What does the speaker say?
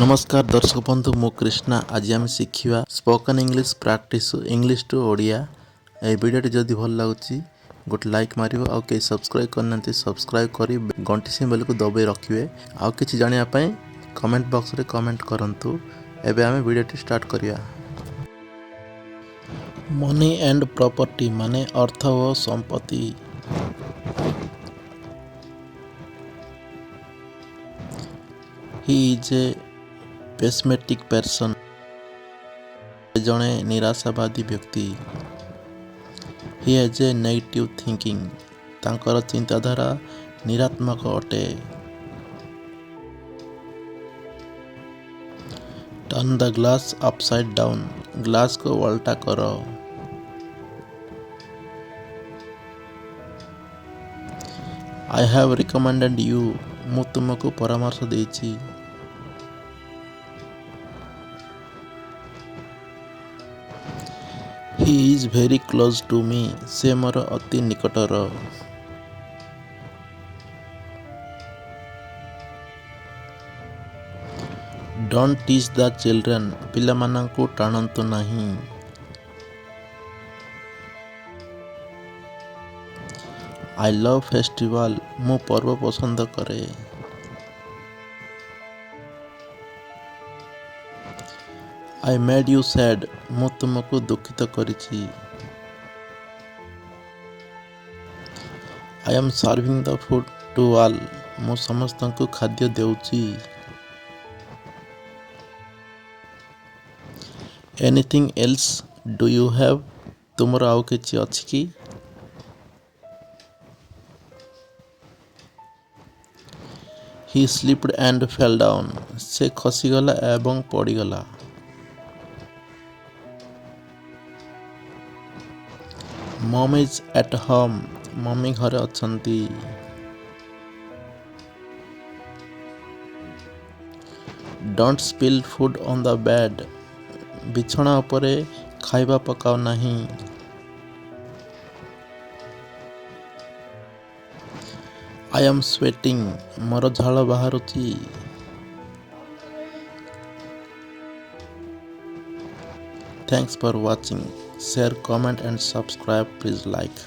ନମସ୍କାର ଦର୍ଶକ ବନ୍ଧୁ, ମୁଁ କୃଷ୍ଣା। ଆଜି ଆମେ ଶିଖିବା spoken English practice, English to Odia. ଏହି ଭିଡ଼ିଓଟି ଯଦି ଭଲ ଲାଗୁଛି, ଗୋଟେ ଲାଇକ୍ ମାରିବ। ଆଉ କେହି ସବସ୍କ୍ରାଇବ୍ କରିନାହାନ୍ତି, ସବସ୍କ୍ରାଇବ୍ କରି ଘଣ୍ଟି ସିମ୍ବଲକୁ ଦବାଇ ରଖିବେ। ଆଉ କିଛି ଜାଣିବା ପାଇଁ କମେଣ୍ଟ ବକ୍ସରେ କମେଣ୍ଟ କରନ୍ତୁ। ଏବେ ଆମେ ଭିଡ଼ିଓଟି ଷ୍ଟାର୍ଟ କରିବା। ମନି ଆଣ୍ଡ ପ୍ରପର୍ଟି ମାନେ ଅର୍ଥ ଓ ସମ୍ପତ୍ତି। He is a pessimistic person. ଜଣେ ନିରାଶାବାଦୀ ବ୍ୟକ୍ତି। He has a negative thinking. ତାଙ୍କର ଚିନ୍ତାଧାରା ନିରାତ୍ମକ ଅଟେ। Turn the glass upside down. ଗ୍ଲାସକୁ ଓଲଟା କର। I have recommended you. ମୁଁ ତୁମକୁ ପରାମର୍ଶ ଦେଇଛି। He is very close to me. ସେ ମୋର ଅତି ନିକଟର। Don't tease the children. ପିଲାମାନଙ୍କୁ ଟାଣନ୍ତୁ ନାହିଁ। I love festival. ମୁଁ ପର୍ବ ପସନ୍ଦ କରେ। I made you sad. ମୁଁ ତୁମକୁ ଦୁଃଖିତ କରିଛି। I am serving the food to all. ମୁଁ ସମସ୍ତଙ୍କୁ ଖାଦ୍ୟ ଦେଉଛି। Anything else do you have? ତୁମର ଆଉ କିଛି ଅଛି କି? He slipped and fell down. ସେ ଖସିଗଲା ଏବଂ ପଡ଼ିଗଲା। Mom is at home. Mummy ଘରେ ଅଛନ୍ତି। Don't spill food on the bed. ବିଛଣା ଉପରେ ଖାଇବା ପକାଅ ନାହିଁ। I am sweating. ମୋର ଝାଳ ବାହାରୁଛି। Thanks for watching. Share, comment and subscribe. Please like.